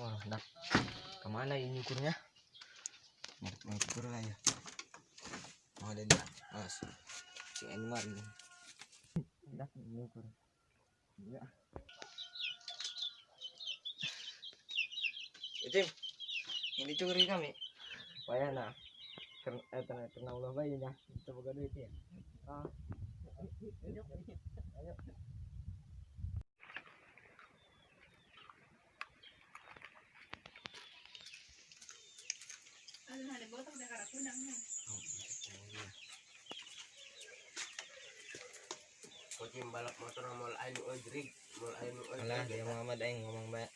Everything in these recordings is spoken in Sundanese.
Wah, dak. Kemana ini nyukurnya? Nyari tukang cukur lah ya. Oh, ada dia. Mas. Si Enmar ini. Dak nyukur. Ya. Cim. Ini cukur kami. Payah nah. Kena ulah bayi nya. Kita boga duit ya. Ah. Ayo. Kucing balap motor mal ainu ojrig, mal ainu ojrig. Alah, dia Muhammad aing ngomong bae.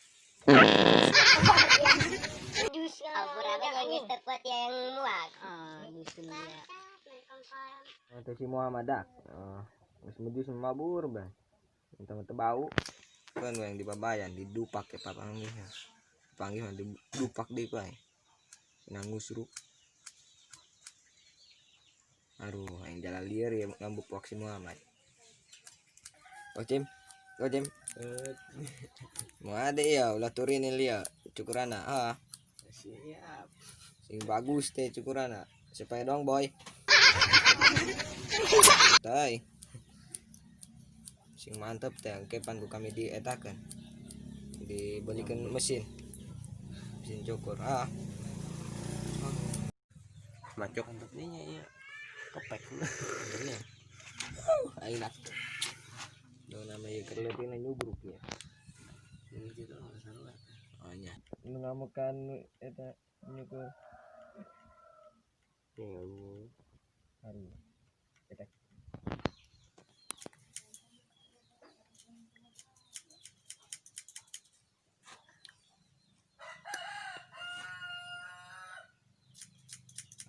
Atau si Muhammad dak. Geus meju mabur bae. Minta bau. Kan yang dibabayan didupak ya papanggih. Panggih mah didupak deui ku aing. Nangusruk. Aduh, aing jalan liar ya ngambuk wak si Muhammad. Kocim, kocim. Mau ada ya, ulah turin lia cukurana. Ah. Siap. Sing bagus teh cukurana. Supaya dong boy. Tai. Sing mantep teh angkepan ku kami dietakeun. Dibelikan mesin. Mesin cukur. Ah. Macok mantep nya ya. Kepek. Iya. Aing nak. Do namanya kerletina nyubruk ya. Ini gitu sarua. Oh nya. Nu ngamukan eta nyukur. Ya. Aduh. Eta.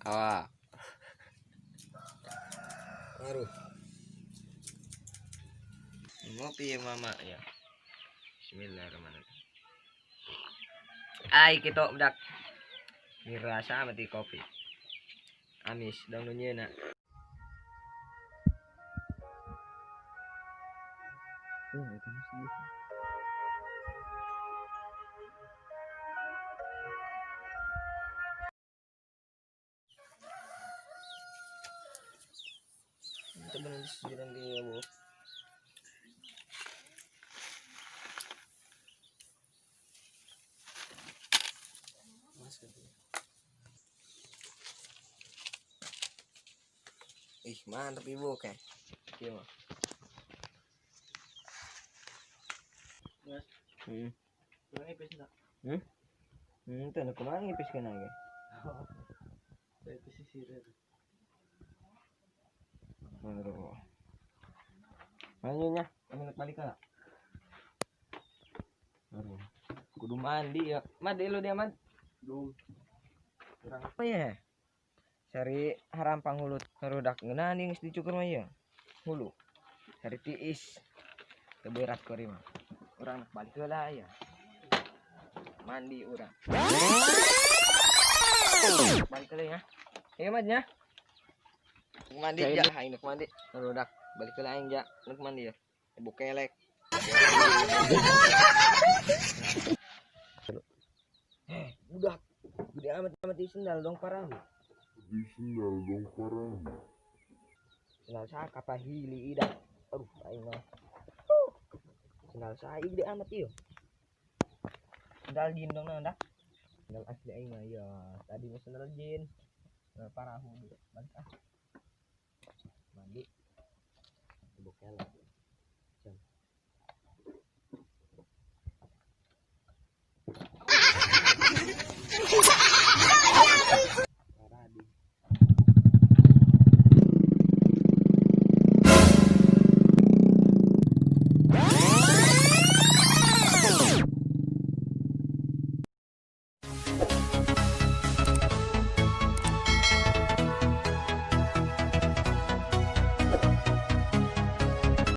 Awa. Aduh. Ngopi ya mama ya. Bismillahirrahmanirrahim. Ai kita budak. Dirasa mati kopi. Amis dong nu nyeuna. Itu mesti. Itu benar jalan di Bu. Ih, mantap ibu kayak. Iya mah. Mas. Ngipis enggak? Itu anu kumaha ngipis kana ge? Itu sisir. Aduh. Ayo nya, kami nak balik lah. Aduh. Kudu mandi ya. Mandi lu dia, Mad. Belum. Kurang apa ya? Cari harampang hulu rudak ngeunah geus dicukur mah ieu. Hulu. Cari tiis. Teu berat kori mah. Urang nak balik heula ya. Mandi urang. Balik heula ya. Ieu mah nya. Mandi ja, aing nak mandi. Rudak balik heula aing ja, nak mandi ya. Ibu kelek. Budak. Gede amat amat di sendal dong parahu. Di sendal dong parahu. Sendal saya kapahili ida. Aduh, aing mah. Sendal saya gede amat ieu. Sendal jin dong naon dah. Sendal asli aing mah ya. Tadi mah sendal jin. Sendal parahu balik ah. Mandi. Ibu kelek. Jam.